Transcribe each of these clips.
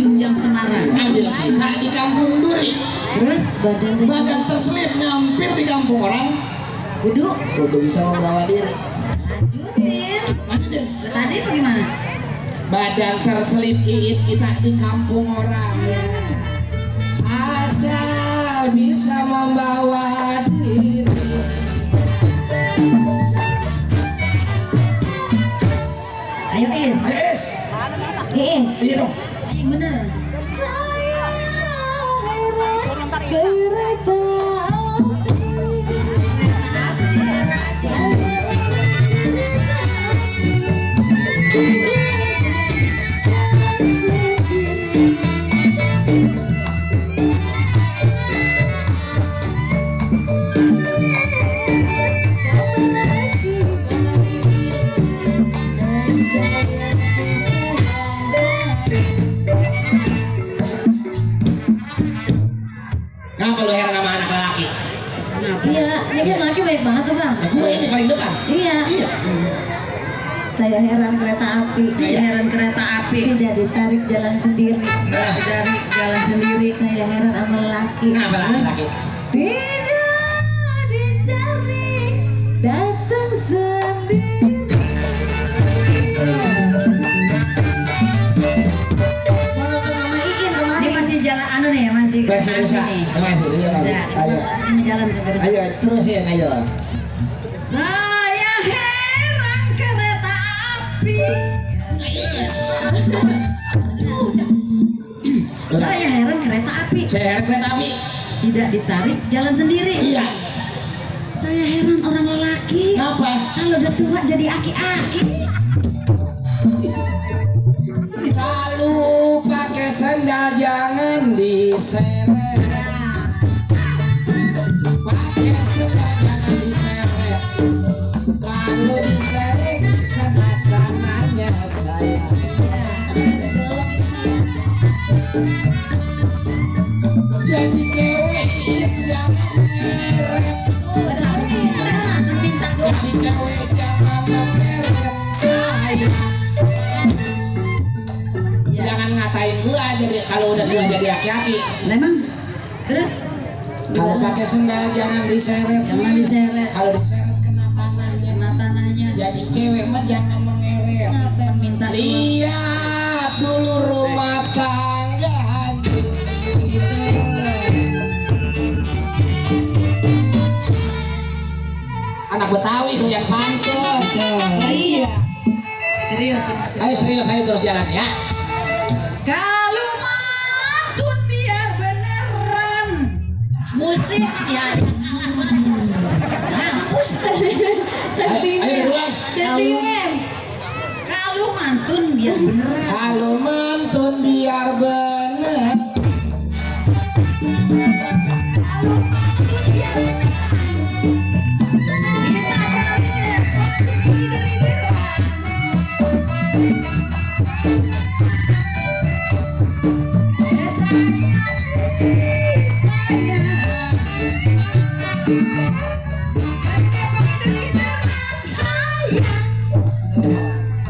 Junjang Semarang. Ambil kisah di kampung Duri. Terus Badan terselip nyampir di kampung orang. Kudu bisa membawa diri. Lanjutin. Tadi bagaimana? Badan terselip iit kita di kampung orang. Asal bisa membawa diri. Ayo Is. Yes. Is. Iya dong. Ayo bener. Saya heran kereta Kenapa lu heran sama anak laki? Iya, ini kan laki baik banget tuh bang. Nah, gue ini paling depan. Iya. Saya heran kereta api. Saya heran kereta api. Tidak ditarik jalan sendiri. Dari jalan sendiri. Saya heran sama laki. Kenapa laki? Tidak dicari, datang sendiri. Mau nonton Mama Iin kemarin. Ini masih jalan anu nih, masih Masih bisa. Ayo. Ini jalan ke garis. Ayo terusin ayo. Saya heran kereta api. Saya heran kereta api. Saya heran kereta api. Tidak ditarik jalan sendiri. Iya. Saya heran orang lelaki. Kenapa? Kalau udah tua jadi aki-aki. Kalau pakai sandal jangan diseret. Pakai sandal jangan diseret. Kalau diseret kena kanannya saya. Jadi cewek jangan ngeret. Jadi cewek jangan ngeret. Saya. Jangan ngatain gua jadi kalau udah tua jadi aki-aki. Memang terus Kalau pakai sendal jangan diseret. jangan diseret. Kalau diseret kena tanahnya. Kena tanahnya. Jadi cewek mah jangan mengeret. Kenapa yang minta Lihat dulu rumah tangga hancur. Anak Betawi tuh yang pantes. Iya. Serius ini. Ayo serius ayo terus jalan ya. Kalau mantun biar beneran musik ya. Ayo diulang. Sentimen. Kalau mantun biar beneran. Kalau mantun biar bener.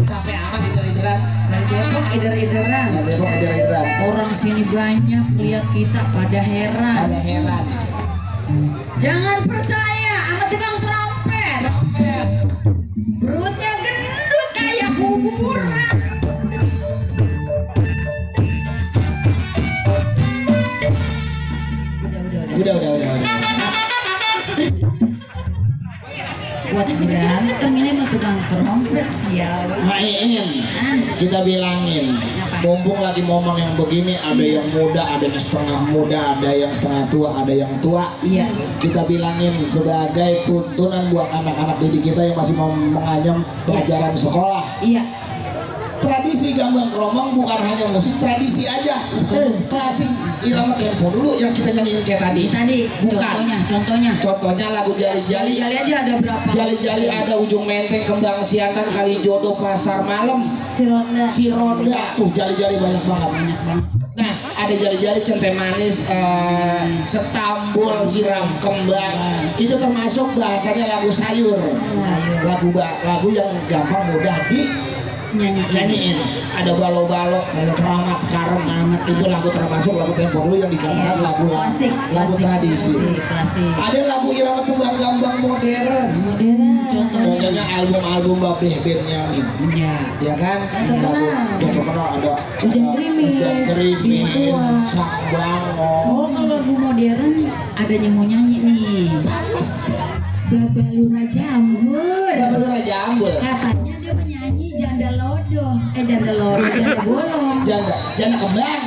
Capek amat lider-lideran. Dari Depok eder-ederan. Depok lider-lideran. Orang sini banyak lihat kita pada heran. Ada heran. Jangan percaya sama tukang trompet. Perutnya gendut kayak kuburan. Udah. Buat berantem ini mah tukang trompet sial. Main. Kita bilangin. Mumpung lagi momen yang begini, ada yang muda, ada yang setengah muda, ada yang setengah tua, ada yang tua. Iya. Kita bilangin sebagai tuntunan buat anak-anak didik kita yang masih mau menganyam pelajaran sekolah. Iya. Tradisi gambang kromong bukan hanya musik, tradisi aja. Betul. Klasik irama tempo dulu yang kita nyanyiin kayak tadi. Bukan. Contohnya lagu Jali-Jali. Jali aja ada berapa? Jali-Jali ada Ujung Menteng, Kembang Siantan, Kali Jodoh, Pasar Malam, Si Ronda. Tuh Jali-Jali banyak banget. Nah, ada Jali-Jali, Centai Manis, Setambul, Siram Kembang. Itu termasuk bahasanya lagu sayur. Lagu yang gampang mudah nyanyiin. Ada balo-balo, keramat karem, itu lagu termasuk lagu tempo dulu yang dikatakan lagu klasik, tradisi. Klasik. Ada lagu irama tembang gambang modern. Contohnya album Babeh bandnya Iya. Ya kan? Terkenal ada Hujan Gerimis, Sang Bango. Oh, kalau lagu modern ada yang mau nyanyi nih. Babalura Jambul. Katanya dia menyanyi janda lodoh. Janda bolong. Janda kembang.